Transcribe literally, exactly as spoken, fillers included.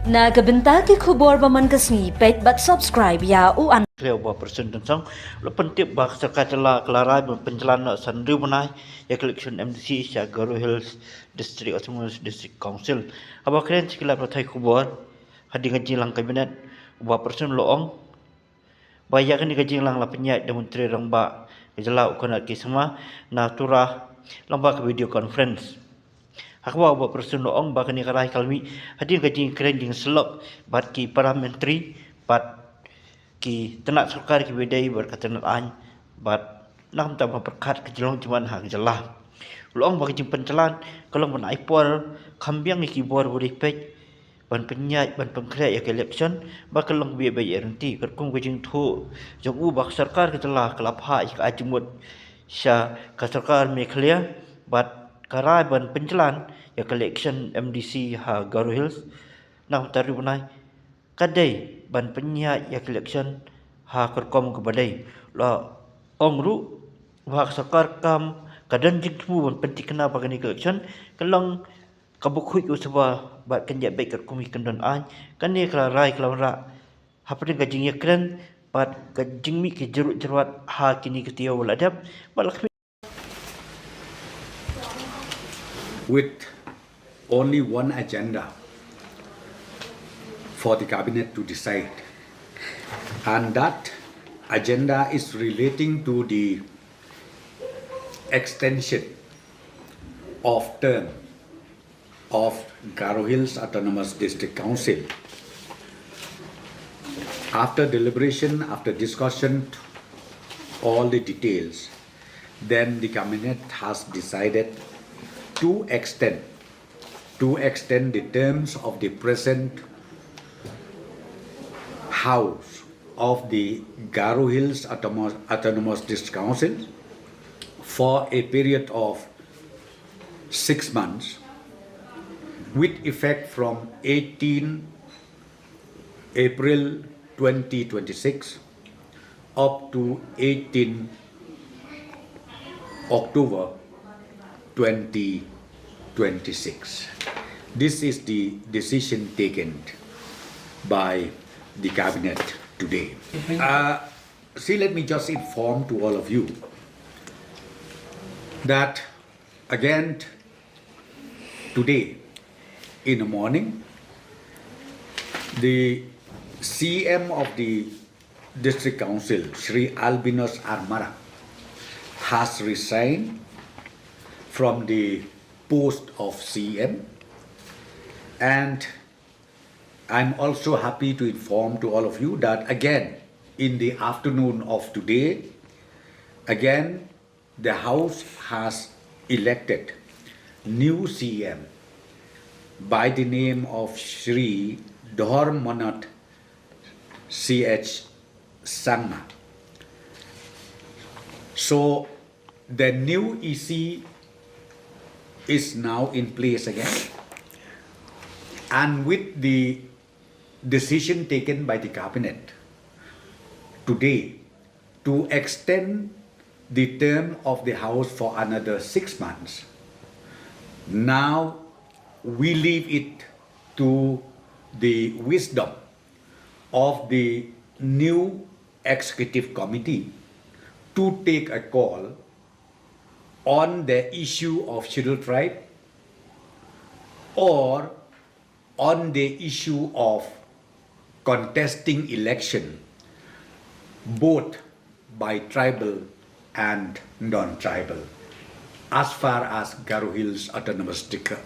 Na ka bynta ki khubor ba man ka sngi, peit bad subscribe ïa u an. Khlem ba pyrshun tyngsong, la pyntip ba ka sorkar jylla ka la rai ban pynjlan noh san riew bnai ïa ka election M D C sha Garo Hills District Autonomous District Council. Haba kren sha ki lad pathai khubor hadien ka jingïalang kabinet, u Bah Prestone u la ong ba ïa kane ka jingïalang la pynïaid da u Myntri Rangbah ka jylla u Conrad K Sangma na Tura lyngba ka video conference. Ha kaba u Bah Prestone u la ong ba kane ka rai ka la mih hadien ka jingkren jingsyllok bad ki para myntri bad ki tnat sorkar kiba ïadei bad ka tnat aiñ bad na ka bynta ban pyrkhat ka jinglong jingman ha ka jylla. U la ong ba ka jingpynjlan ka long ban ai por kham biang ïa ki bor ba dei peit ban pynïaid ban pynkhreh ïa ka election ba ka long kaba ïaid beit ïaid ryntih. Katkum ka jingthoh jong u ba ka sorkar ka jylla ka la phah ïa ka jingmut sha ka sorkar Meghalaya bad ka rai ban pynjlan ïa ka election M D C ha Garo Hills na ka bynta riew bnai, ka dei ban pynïaid ïa ka election ha ka rukom kaba dei. La ong ruh ba ka sorkar kam ka don jingthmu ban pynthikna ba kane ka election ka long kaba khuid u saba bad kan ïaid beit katkum ki kyndon aiñ. Kane ka la rai ka la wanrah hapdeng ka jingïakren bad ka jingmih ki jyrwat jyrwat ha kine ki taïew ba la dep bad la khmih. With only one agenda for the cabinet to decide, and that agenda is relating to the extension of term of Garo Hills Autonomous District Council. After deliberation, after discussion, all the details, then the cabinet has decided to extend, to extend the terms of the present House of the Garo Hills Autonomous, Autonomous District Council for a period of six months, with effect from eighteen April twenty twenty-six up to eighteen October twenty twenty-six. This is the decision taken by the cabinet today. Uh, see, let me just inform to all of you that again today in the morning, the C M of the District Council, Shri Albinus R Marak, has resigned from the post of C M, and I'm also happy to inform to all of you that again in the afternoon of today, again the House has elected new C M by the name of Shri Dhormanath C H Sangma. So the new E C is now in place again, and with the decision taken by the cabinet today to extend the term of the House for another six months, now we leave it to the wisdom of the new executive committee to take a call on the issue of Scheduled Tribe or on the issue of contesting election, both by tribal and non-tribal, as far as Garo Hills Autonomous District